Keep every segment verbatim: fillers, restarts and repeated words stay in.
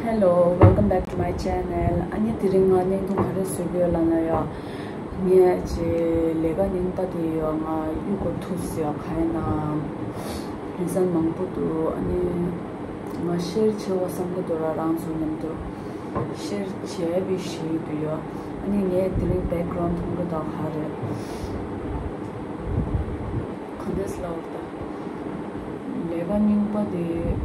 Hello, welcome back to my channel. ཨ་ནི་དེ་རིང་ང་བརྙན་ཐུང་ག་རེ་བཟོ་གི་ཡོད་ལབ་ན་ཡ། ངས་ཅིག་ལས་ཀ་རྙིང་པ་དེ་ཡོད། ང་གཡུག་དགོས་ཐུག་སོང་ཡ། ག་ཡིན་ན་ལུས་རྩལ་མང་པོ་འདུག་ཨ་ནི་ང་ཤེར་བྱེད་དགོས་བསམ་གི་འདུག་ར། རང་ཚོ་མཉམ་དུ་ཤེར་བྱས་པའི་ཞིག་འདུག་ཡ། ཨ་ནི་ངས་དེ་རིང་བེག་གྷ་རའུན་ཌི་མཐོང་གི་འདུག་ག་རེ། ག་འདྲས་ལབ་དགོས་རེད་ད། ལས་ཀ་རྙིང་པ་དེ། ག་འདྲས་ལབ་དགོས་རེད་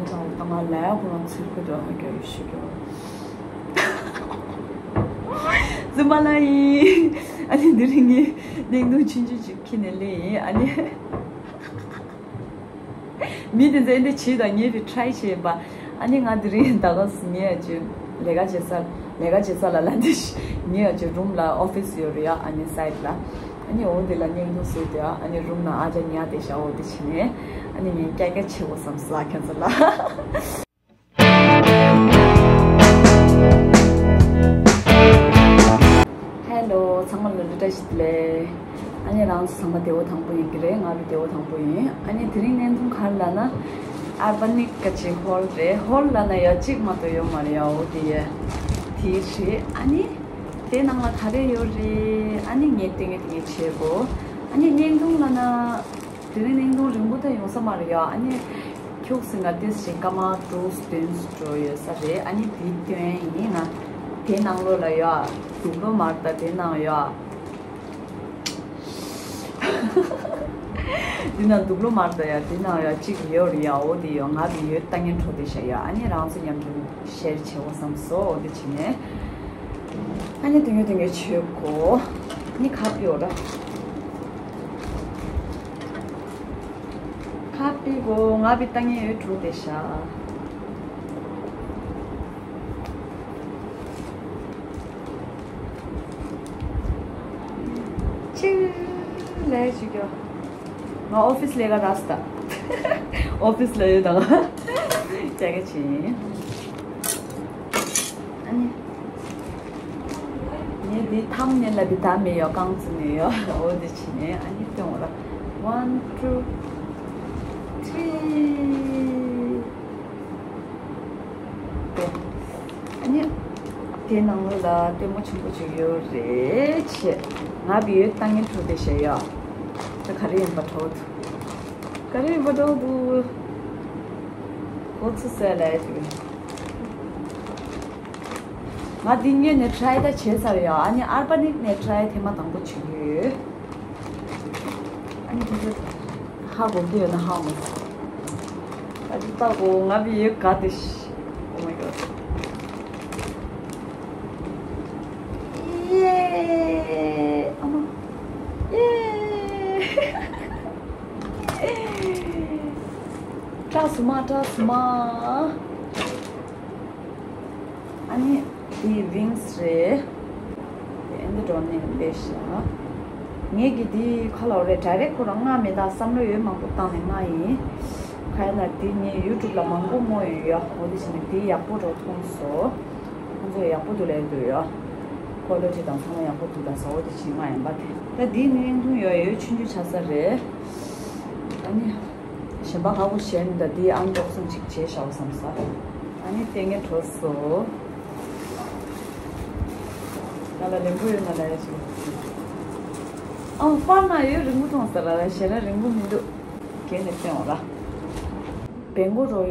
ད། ང་ལས་ཀ་ཁོ་རང་ཚུར་ཕུད་དུ་ཧ་གོ་ཡོད་ཤི་གོ། རྫུན་མ་ལབ་ཡིན། ཨ་ནི་དེ་རིང་ངས་བརྙན་ཐུང་ཆུང་ཆུང་ཅིག་ཁྱེར་ནས་སླེབས་ཡིན། ཨ་ནི། མི་དེ་ཚོས་འདི་བྱེད་དང་ངས་དེ་ཊ་རའི་བྱས་པ། ཨ་ནི་ང་དེ་རིང་ད་ག་སེ་ངས་ཅིག་ལས་ཀ་བྱེད་ས། ལས་ཀ་བྱེད་ས་ལ་ལ་འདི་ངས་ཅིག་རུམ་ལ་ཨོ་ཕི་སི་ཡོད་རེད་ཡ། ཨ་ནི་སའིཌ་ལ། ཨ་ནི་འོ་དེ་ལ་བརྙན་ཐུང་བཟོས་དེ། ཨ་ནི་རུམ་ནང་ཨ་ཅག་ཉལ་བསྡད་ཤག་འོ་དེ་བྱས་ནས་ཨ་ནི་ངས་ཀྱག་ཀྱག་བྱེད་དགོས་བསམ་སོང་ཁྱེད་ཚོ་ལ། ཧེ་ལོ། ཚང་མ་ལ་འདི་འདྲ་ཞིག་ལས། ཨ་ནི་རང་ཚོ་ཚང་མ་བདེ་པོ་དང་པོ་ཡིན་གྱི་རེད། ང་རང་བདེ་པོ་དང་པོ་ཡིན། ཨ་ནི་དེ་རིང་བརྙན་ཐུང་ག་རེ་ལབ་ན། ཨར་བ་ནིག་ག་ཅིག་ཧོལ་རེད། ཧོལ་ལབ་ན་ཡ་གཅིག་མ་གཏོགས་ཡོད་མ་རེད་ཡ། འོ་དེ་ཡ་དེ་རེད། ཨ་ནི་དེ་ནང་ལ་ག་རེ་ཡོད་རེད། ཨ་ནི་ངས་ལྟས་ངན་ལྟས་ངན་བྱེད་དགོས། ཨ་ནི་བརྙན་ཐུང་ལབ་ན། དེ་རིང་བརྙན་ཐུང་རིང་པོ་ད་ཡོང་ས་མ་རེད་ཡ། ཨ་ནི་ཁྱུག་ཟིན་ང་ཏིས་ཞིག་སྐར་མ་དྲུག་བདུན་འགྲོ་ཡོད་ས་རེད། ཨ་ནི་དེའི་སྟོན་ཡིན་ན། དེའི་ནང་ལོགས་ལ་ཡ། དུག་ལོག་མར་ད་དེའི་ནང་ཡ། དེ་ནང་དུག་ལོག་མར་ད་ཡ། དེ་ནང་ཡ་གཅིག་ཡོད་རེད་ཡ། འོ་དེ་ཡོད། ང་དེ་ཡོད་ལྟ་ངན་འགྲོ་དེ་ཤ་ཡ། ཨ་ནི་རང་ཚོ་མཉམ་དུ་ཤེར་བྱེད་དགོས་བསམ་སོང་། འོ་དེ་བྱས་ནས། ཨ་ནི་དུང་ངེ་དུང་ངེ་བྱེད་དགོས། ཨ་ནི་ཁ་པི་འོ་ར། ཁ་པི་གོ་ང་པི་ལྟ་ངན་ཡོད་འགྲོ་དེ་ཤ། ཅིའུ་ལས་ཅིག་ཡོད། ང་ཨོ་ཕི་སི་ལས་ཀ་རག་སོང་ད། ཨོ་ཕི་སི་ལ་ཡོད་དང་། ཀྱག་ཀྱག་བྱེད་ཡིན། ཨ་ནི། ངས་འདི་ཐམ་ནེལ་ལ་འདི་ད་མེད་ཡོད། རྐང་བཙུགས་ནས་ཡོད། འོ་འདི་བྱས་ནས་ཨ་ནི་སྟོན་འོ་ར། One, two, three. ཨ་ནི། དེ་ནང་ལོགས་ལ་ལྟད་མོ་ཆེན་པོ་ཅིག་ཡོད་རེད་བྱས། ང་བི་ཡོད་ལྟ་ངན་འགྲོ་དེ་ཤ་ཡ། ད་ག་རེ་ཡིན་པ་འགྲོ་འདུག་ག་རེ་ཡིན་པ་འགྲོ་འདུག་ཁོ་ཚོ་ཟེར་ལས་ཅིག་ང་འདི་སྔོན་ནས་ཊ་རའི་ད་བྱས་ཚར་ཡོད། ཨ་ནི་ཨར་བ་ནིག་ནས་ཊ་རའི་ཐེངས་མ་དང་པོ་བྱེད་ཀྱི་ཡོད། ཨ་ནི་དེ་ཚོ་ཧ་གོ་གི་ཡོད་ན་ཧ་མ་གོ། ཨ་ནི་ལྟ་གོ་ང་བི་ཡོད་ག་དེ་ཤི། Oh my god. ཡེ། ཨ་མ། ཡེ། སྐྲག་སོང་མ། སྐྲག་སོང་མ། ཨ་ནི་དེ་ཝིང་སི་རེད། དེ་ཨེ་འདི་འགྲོ་ནས་སླེབས་ཤག་ངས་ཀྱི་དེ་ཁ་ལོ་རེད། ཌའི་རེག་ཁོ་རང་མངགས་མེད། ད་བསམ་བློ་ཡོད་མང་པོ་བཏང་ནས་མངགས་ཡིན། ཁ་ཡ་ན་དེ་ངས་ཡུ་ཊུབ་ལ་མང་པོ་སྨོ་ཡོད་ཡ། འོ་དེ་བྱས་ནས་དེ་ཡག་པོ་འགྲོ་མཐོང་སོང་། ཁོང་ཚོ་ཡག་པོ་འདུག་ལབ་འདུག་ཡ། ཀོ་ལི་ཊི་དང་ཚང་མ་ཡག་པོ་འདུག་ད་ཟ་འོ་དེ་བྱས་མངགས་ཡིན་པ། དེ་ད་དེ་ནས་ཐུང་ཡོད་ཡོད་ཆུང་ཆུང་ཆགས་ས་རེད། ཨ་ནི། གཞན་པ་ཁག་པོ་གཞན་ད་དེ་ཨང་ཏོག་ཙམ་ཅིག་བྱས་བཞག་བསམ་ས། ཨ་ནི་ལྟས་ངན་འགྲོ་སོང་། ང་ལ་ལེན་པོ་ཡོད་ན་ལ་ཡ་ཞིག་ཨང་པར་ན་ཡོད། རིང་པོ་མཐོང་ས་ར་ལ་གཞན་ན་རིང་པོ་མི་འདུག་གན་ནས་བསྟན་འོ་ར། བེང་གོ་རོ་ཡ།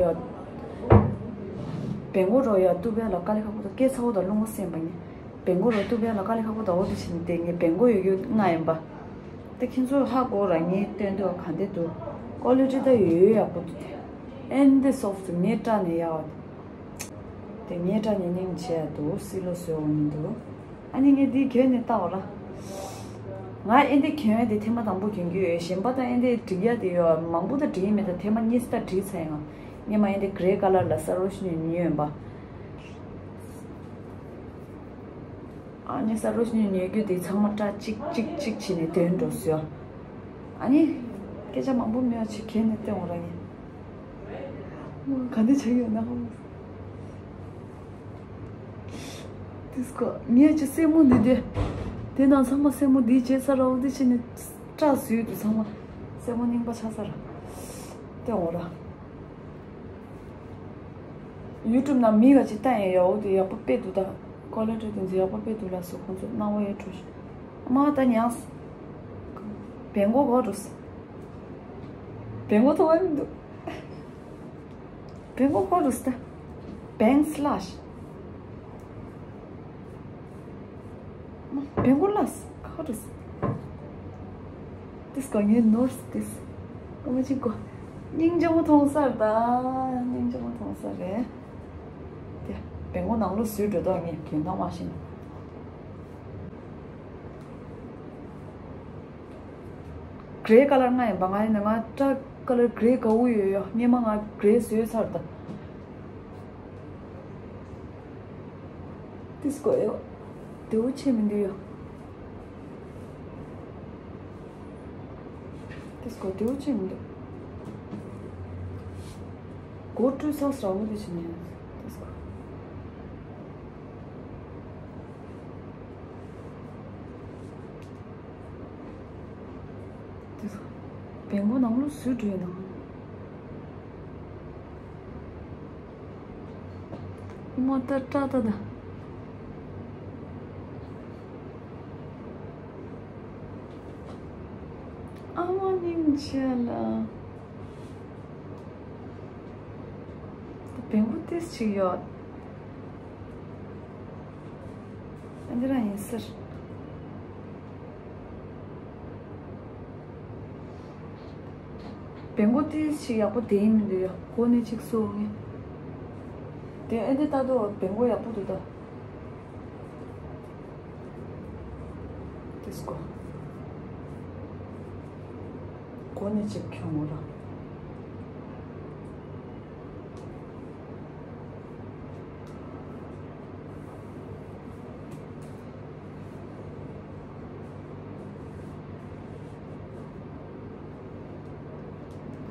བེང་གོ་རོ་ཡ་ཏུ་བེ་ལ་དཀའ་ལས་ཁག་པོ་དང་སྐད་ཚ་བོ་དང་རླུང་བོ་སེམས་པ་ཉེ། བེང་གོ་རོ་ཏུ་བེ་ལ་དཀའ་ལས་ཁག་པོ་དང་འོ་དེ་བྱས་ནས་དེ་ངས་བེང་གོ་ཡོད་རྒྱུ་ང་ཡིན་པ། དེ་ཁྱེད་ཚོས་ཧ་གོ་ར། ངས་སྟོན་དུས་ག་འདྲ་འདུག་ཀོ་ལི་ཊི་ད་ཡོད་ཡོད་ཡག་པོ་འདུག་དེ་ཨེ་འདི་སོབ་ཏུ་ངས་སྐྲག་ནས་ཡག་བ། དེ་ངས་སྐྲག་ནས་སྙིང་རྗེ་ཡ་འདུག་སི་ལོ་བཟོས་འོང་མི་འདུག་ཨ་ནི་ངས་འདི་གྱོན་ནས་ལྟ་བ་ར། ང་ཨེ་འདི་གྱོན་ཡ་དེ་ཐེངས་མ་དང་པོ་གྱོན་གྱི་ཡོད། གཞན་པ་ད་ཨེ་འདི་སྒྲིག་ཡ་དེ་ཡོད་མང་པོ་ད་སྒྲིག་ཡ་མེད། ད་ཐེངས་མ་གཉིས་ད་སྒྲིག་ཚར་ཡང་སྔས་མ་ཨེ་འདི་གྷི་རེ་ཀ་ལར་ལ་ས་རོ་ཤི་ནི་ཉོས་ཡོད་པ། ཨ་ནི་ས་རོ་ཤི་ནི་ཉོས་རྒྱུ་དེ་ཚང་མ་སྐྲ་གཅིག་གཅིག་གཅིག་བྱས་ནས་དོན་འགྲོ་སོང་། ཨ་ནི་སྐད་ཆ་མང་པོ་མེད་པ་ཅིག་གྱོན་ནས་སྟོན་འོ་ར་ཡིན། ག་འདྲ་ཆགས་ཡོད་ན་ཧ་མ་དེ་སྐོར་ངས་ཅི་སེན་མོ་འདི་དེ། དེ་ནང་ཚང་མ་སེན་མོ་འདི་བྱས་ས་ར། འོ་དེ་བྱས་ནས་སྐྲ་བཟོས་དུས་ཚང་མ་སེན་མོ་རྙིང་པ་ཆགས་ས་ར། སྟོན་འོ་ར། ཡུ་ཊུབ་ནང་མི་ག་ཅིག་ལྟ་ཡིན་ཡོད་དེ་ཡག་པོ་དཔེ་འདུག་ད་ཀོ་ལི་ཊི་དེ་ཚོ་ཡག་པོ་དཔེ་འདུག་ལགས་སོ། ཁོང་ཚོ་སྣང་བ་ཡོད་འགྲོ་ཤི། ཨ་མ་ད་ཉངས་བེང་གོ་གོ་འགྲོ་སི། བེང་གོ་ཐོག་མ་མི་འདུག་བེང་གོ་གོ་འགྲོ་སི་ད། བེང་སི་ལ་ཤི། བེང་གོ་ལ་སི་གོ་འགྲོ་སི། ཏིས་གོ་ངའི་ནོར་སི་ཏིས། ཨ་མ་ཅིག་གོ། སྙིང་རྗེ་མོ་མཐོང་ས་རེད་ད། སྙིང་རྗེ་མོ་མཐོང་ས་རེད། དེ་བེང་གོ་ནང་ལོགས་བཟོས་འགྲོ་དོ། ངས་དོན་དག་མ་ཤེས་ན། གྷེ་རེ་ཀ་ལར་ལྔ་ཡིན་པ། ང་ཡིན་ན་ང་སྐྲ་ཀ་ལར་གྷེ་རེ་དགའ་བོ་ཡོད་ཡོད། སྔོན་མ་ང་གྷེ་རེ་བཟོས་ཚར་ད། ཏིས་གོ་ཨེ། བདེ་བོ་ཆེ་མི་འདུག་ཡ། ཏིས་གོ་བདེ་བོ་ཆེ་མི་འདུག་མགོ་བཀྲུས་ཚར་ས་འོ་དེ་བྱས་ནས་ཏིས་གོ། བེང་གོ་ནང་ལོགས་སུ་འགྲོ་ཡོད་ན། མོ་ཏ་ཏྲ་ཏ་ཏ། ཨ་མ་སྙིང་རྗེ་ལ། བེང་གོ་ཏིས་ཅིག་ཡོད། ཨ་འདི་རང་ཡིན་ཟེར། བེང་གོ་ཏིས་ཅིག་ཡག་པོ་དེ་ཡིན་མི་འདུག་ཡ། གོ་ནི་ཅིག་སོ་ངེ། དེ་ཨ་འདི་ལྟ་དུ་བེང་གོ་ཡག་པོ་འདུག་ད། ཏིས་གོ། གོ་ནི་ཅིག་ཁྱོང་ངོ་ར།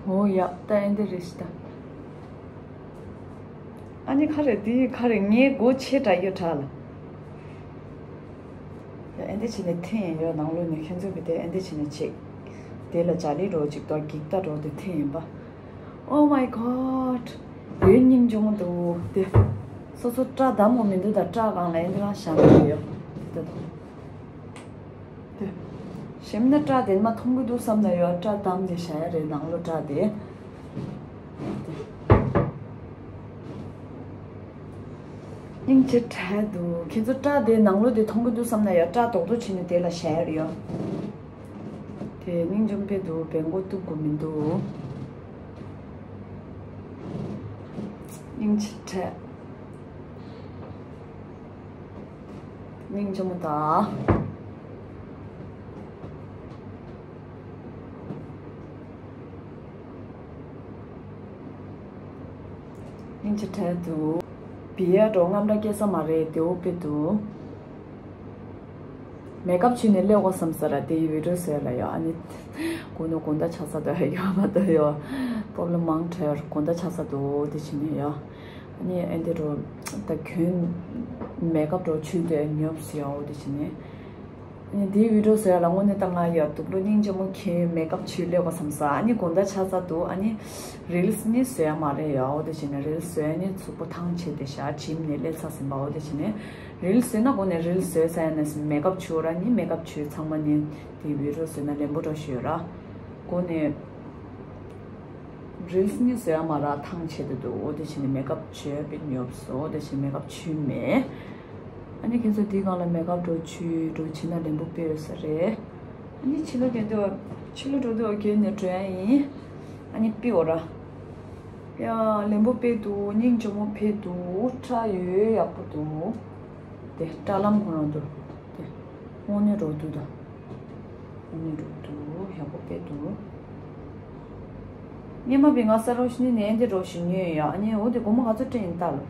ཨོ་ཡ་ད་ཨེ་འདི་རེད་ཤི་ད། ཨ་ནི་ཁ་རེ་འདི་ཁ་རེ་ངའི་སྒོ་ཕྱེ་དྲ་ཡོད་དྲ་ལ། ཡ་ཨེ་འདི་བྱས་ནས་འཐེན་ཡོད་ནང་ལོགས་ནས་ཁྱོད་ཚོ་གི་དེ་ཨེ་འདི་བྱས་ནས་བྱེད། དེ་ལ་ཇ་ལི་འགྲོ་ཅིག་ཏོ་འགྱིག་ཏ་འགྲོ་དེ་འཐེན་ཡིན་པ། Oh my god། དེ་སྙིང་རྗེ་མོ་འདུག་དེ། སོ་སོ་སྐྲ་བསྡམ་དགོས་མི་འདུག་ད་སྐྲ་གང་ལ་ཨེ་འདི་རང་བཞག་ནས་ཡོད་དེ་ད། དེ། ཞེམ་ན་སྐྲ་དེ་མ་མཐོང་གི་འདུག་བསམ་ན་ཡོད་སྐྲ་བསྡམས་ནས་བཞག་ཡ་རེད་ནང་ལོགས་སྐྲ་དེ། སྙིང་རྗེ་དྲག་འདུག་ཁྱེད་ཚོ་སྐྲ་དེ་ནང་ལོགས་དེ་མཐོང་གི་འདུག་བསམ་ན་ཡོད་སྐྲ་རྡོག་རྡོག་བྱས་ནས་དེ་ལ་བཞག་ཡ་རེད་ཡོད། དེ་སྙིང་རྗེ་མོ་དཔེ་འདུག་བེང་གོ་གཏུབ་དགོས་མི་འདུག་སྙིང་རྗེ་དྲག་སྙིང་རྗེ་མོ་ད། སྙིང་རྗེ་དྲག་འདུག་བི་ཡ་འགྲོ་རྔམ་དྲག་སྐྱེ་ས་མ་རེད་དེ་འོ་དཔེ་འདུག་མེ་ཀབ་བྱུས་ནས་སླེབས་དགོས་བསམ་ས་ར་དེ་ཡི་བི་ཌིའོ་བཟོས་ལ་ཡོད་ཨ་ནི། དགུང་ནོ་དགུང་ཟླ་ཆགས་ས་དོ་ཡོད་མ་དོ་ཡོད། པོབ་ལེམ་མང་དྲགས་དགུང་ཟླ་ཆགས་ས་དོ་དེ་བྱས་ནས་ཡོད། ཨ་ནི་ཨེ་འདི་རུ་ད་གྱོན་མེ་ཀབ་འགྲོ་བྱུས་དེ་ཉོབ་སི་ཡོད་དེ་བྱས་ནས། ཨ་ནི་དེའི་བི་ཌིའོ་བཟོས་ལ་དངོས་གནས་ད་ང་ཡ་དུག་ལོ་སྙིང་རྗེ་མོ་ཁྱེད་མེ་ཀབ་བྱུས་སླེབས་པ་བསམ་ས་ཨ་ནི་དགོང་དག་ཆགས་ས་འདུག་ཨ་ནི་རིལ་སི་ནི་བཟོས་ཡ་མ་རེད་ཡ། འོ་དེ་བྱས་ནས་རིལ་སི་བཟོས་ནི་ཚུགས་པོ་ཐང་ཆད་དེ་ཤག་ཇིམ་ནས་སླེབས་ཚར་ཟིན་པ། འོ་དེ་བྱས་ནས་རིལ་སི་བཟོས་ན་དགོང་ནས་རིལ་སི་བཟོས་ས་ཡ་ནས་མེ་ཀབ་བྱུས་ར་ནི་མེ་ཀབ་བྱུས་ཚང་མ་ནི་དེའི་བི་ཌིའོ་བཟོས་ན་ལེན་པོ་འགྲོ་ཞུས་ར། དགོང་ནས་རིལ་སི་ནི་བཟོས་ཡ་མ་ར་ཐང་ཆད་དེ་འདུག་འོ་དེ་བྱས་ནས་མེ་ཀབ་བྱུས་པའི་ཉོབ་སོ། འོ་དེ་བྱས་མེ་ཀབ་བྱུས་མེད། ཨ་ནི་ཁྱེད་ཚོ་འདིའི་སྒང་ལ་མེ་ཀབ་འགྲོ་བྱུས་འགྲོ་བྱས་ན་ལེན་པོ་དཔེ་ཡོད་ས་རེད། ཨ་ནི་ཕྱི་ལོགས་དེ་འདུག་ཕྱི་ལོགས་འགྲོ་དུས་གྱོན་ནས་འགྲོ་ཡ་ཡིན། ཨ་ནི་པི་འོ་ར། ཡ་ལེན་པོ་དཔེ་འདུག་སྙིང་རྗེ་མོ་དཔེ་འདུག་སྐྲ་ཡོད་ཡག་པོ་འདུག་དེ་སྐྲ་ལམ་ཁོ་རང་འདུག་དེ་དངོས་གནས་འགྲོ་འདུག་ད། དངོས་གནས་འགྲོ་འདུག་ཡག་པོ་དཔེ་འདུག་སྙེ་མ་བི་ང་ས་རོ་ཤི་ནི་ནས་འདི་རོ་ཞིག་ཉོས་ཡ། ཨ་ནི་འོ་དེ་སྒོར་མོ་ག་ཚོད་སྤྲད་ཡིན་ད་ལོ།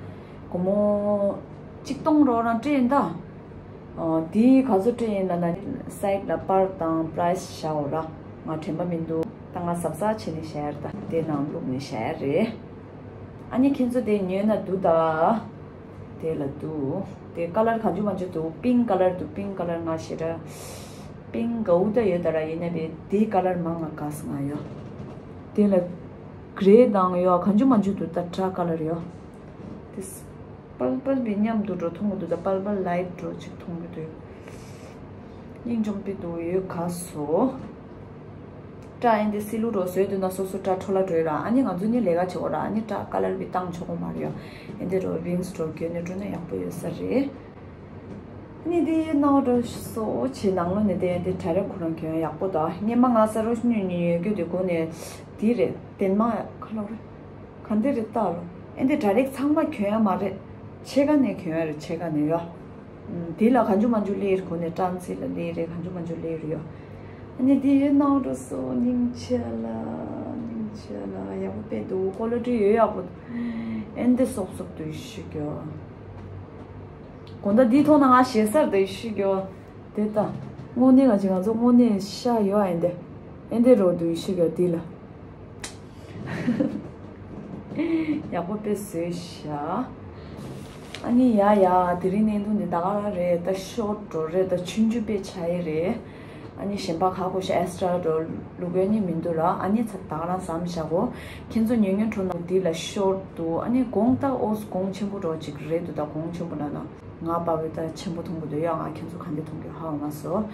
སྒོར་མོ་གཅིག་སྟོང་རོ་རང་སྤྲད་ཡིན་ད། ཨོ་དེ་ག་ཚོད་སྤྲད་ཡིན་ལ་ན་སའིཌ་ལ་པར་དང་པ་རའེ་སི་བཞག་འོ་ར། ང་དྲན་པ་མི་འདུག་ད་ང་གཟབ་གཟབ་བྱས་ནས་བཞག་ཡ་རེད་ད། དེ་ནང་བླུགས་ནས་བཞག་ཡ་རེད། ཨ་ནི་ཁྱེད་ཚོ་དེ་ཉོས་ན་འདུག་ད། དེ་ལ་འདུག་དེ་ཀ་ལར་གང་བྱུང་མང་བྱུང་འདུག་པིང་ཀ་ལར་འདུག་པིང་ཀ་ལར་ང་ཞེ་དྲག་པིང་གའུ་ད་ཡོད་ད་ར། ཡིན་ན་དེ་དེ་ཀ་ལར་མང་ང་དགའ་སོང་ང་ཡོ། དེ་ལ་གྷེ་རེ་དང་ཡོ་གང་བྱུང་མང་བྱུང་འདུག་ད་ཁྲ་ཀ་ལར་ཡོ། དེ་པར་པལ་བི་མཉམ་དུ་འགྲོ་མཐོང་གི་འདུག་ད་པར་པལ་ལའིཊ་འགྲོ་ཅིག་མཐོང་གི་འདུག་སྙིང་རྗེ་པོ་འདུག་ཡོད་ག་སོ། སྐྲ་ཨེ་འདི་སི་ལུ་རོ་བཟོས་འདུག་ན་སོ་སོ་སྐྲ་འཕྲོ་བརླག་འགྲོ་ཡོད་ར། ཨ་ནི་ང་ཚོ་ནི་ལས་ཀ་བྱེད་དགོས་ར། ཨ་ནི་སྐྲ་ཀ་ལར་བི་བཏང་ཆོག་གོ་མ་རེད་ཡ། ཨེ་འདི་རོ་རིང་སི་འགྲོ་གྱོན་ནས་འགྲོ་ན་ཡག་པོ་ཡོད་ས་རེད། ཨ་ནི་འདི་ནང་འགྲོ་སོ་བྱེད་ནང་ལོ་ནི་དེ་འདི་ད་རེས་ཁོ་རང་གྱོན་ཡག་པོ་འདུག་སྔན་མ་ང་ས་རོ་ཤི་ནུས་ནུས་ཡོད་རྒྱུ་དེ་གོ་ནས་འདི་རེད། དེན་མ་ཁ་ལོ་རེད། ག་འདི་རེད་ལྟ་ལོ། ཨེ་འདི་ད་རེས་ཚང་མ་གྱོན་ཡ་མ་རེད། ཕྱེད་ཀ་ནས་གྱོན་ཡ་རེད། ཕྱེད་ཀ་ནས་ཡོ། འདི་ལ་གང་བྱུང་མང་བྱུང་སླེབས་རེད། གོ་ནས་ཀྲང་ཙི་ལ་སླེབས་རེད། གང་བྱུང་མང་བྱུང་སླེབས་རེད་ཡོ། ཨ་ནི་འདི་ཡོད་ནང་འགྲོ་སོ་སྙིང་རྗེ་ལ། སྙིང་རྗེ་ལ་ཡག་པོ་དཔེ་འདུག་ཀོ་ལི་ཊི་ཡོད་ཡག་པོ། ཨེ་འདི་སོབ་སོབ་འདུག་ཤི་གྱོ། དགོང་དག་འདི་ཐོག་ན་ང་ཞེ་སར་འདུག་ཤི་གྱོ། དེ་ལྟ། དངོས་གནས་ང་ཅི་ང་ཚོ་དངོས་གནས་ཤ་ཡོད་ཨེ་འདི། ཨེ་འདི་རོ་འདུག་ཤི་གྱོ་འདི་ལ། ཡག་པོ་དཔེ་བཟོས་ཤག་ཨ་ནི་ཡ་ཡ་དེ་རིང་བརྙན་ཐུང་འདི་ད་ག་རང་རེད། ད་ཤོར་འགྲོ་རེད། ད་ཆུང་ཆུང་དཔེ་ཆགས་ཡི་རེད། ཨ་ནི་གཞན་པ་ག་གོ་ཤ་ཨེག་སི་ཊ་ར་འགྲོ་ལུག་ཡོད་ནི་མི་འདུག་ར། ཨ་ནི་ཚ་ད་ག་རང་བསམ་བཞག་གོ། ཁྱེད་ཚོ་ཉོ་ཉོ་འགྲོ་ན་འདི་ལ་ཤོར་འདུག་ཨ་ནི་གོང་ད་ཨོ་གོང་ཆེན་པོ་འགྲོ་ཅིག་རེད་འདུག་ད་གོང་ཆེན་པོ་ན་ན་ང་པ་བོད་ད་ཆེན་པོ་མཐོང་གི་འདུག་ཡ། ང་ཁྱེད་ཚོ་ག་འདི་མཐོང་གི་ཧ་གོ་མ་སོང་།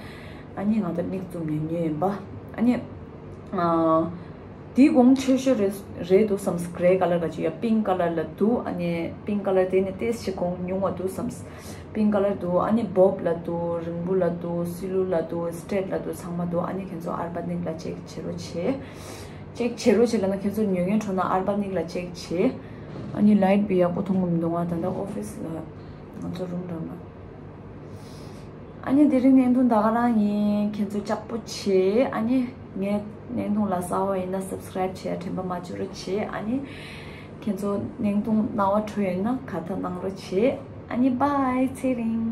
ཨ་ནི་ང་ད་མིག་བཙུམ་ནས་ཉོས་ཡིན་པ། ཨ་ནི། ཨ། དེའི་གོང་ཆེ་ཤོས་རེད་རེད་འདུག་བསམ། གྷེ་རེ་ཀ་ལར་ག་ཅིག་ཡ་པིང་ཀ་ལར་ལ་འདུག་ཨ་ནི་པིང་ཀ་ལར་དེ་ནི་ཏེས་ཅིག་གོང་ཉུང་བ་འདུག་བསམ། པིང་ཀ་ལར་འདུག་ཨ་ནི་བོབ་ལ་འདུག་རིང་པོ་ལ་འདུག་སི་ལུ་ལ་འདུག་སི་ཊེ་ཊི་ལ་འདུག་ཚང་མ་འདུག་ཨ་ནི་ཁྱེད་ཚོ་ཨར་བ་ནིག་ལ་ཅེག་བྱེད་རོགས་བྱེད། ཅེག་བྱེད་རོགས་བྱེད་ལ་ན་ཁྱེད་ཚོ་ཉོ་མཁན་འགྲོ་ན་ཨར་བ་ནིག་ལ་ཅེག་བྱེད། ཨ་ནི་ལའིཊ་བི་ཡག་པོ་མཐོང་གི་མི་འདུག་ང་ད་ལྟ་ཨོ་ཕི་སི་ལ་ང་ཚོ་རུམ་རང་ལ། ཨ་ནི་དེ་རིང་བརྙན་ཐུང་ད་ག་རང་ཡིན། ཁྱེད་ཚོ་ལྕགས་པོ་བྱེད། ཨ་ནི་ངའི་བརྙན་ཐུང་ལ་གསར་པ་ཡིན་ན་སབ་སི་ཀ་རེབ་བྱེད། དྲན་པ་མ་བརྗེད་རོགས་བྱེད། ཨ་ནི་ཁྱེད་ཚོ་བརྙན་ཐུང་སྣང་བ་འཕྲོད་ཡོད་ན་དགའ་ཐག་གནང་རོགས་བྱེད། ཨ་ནི་བྷའི་ཚེ་རིང་།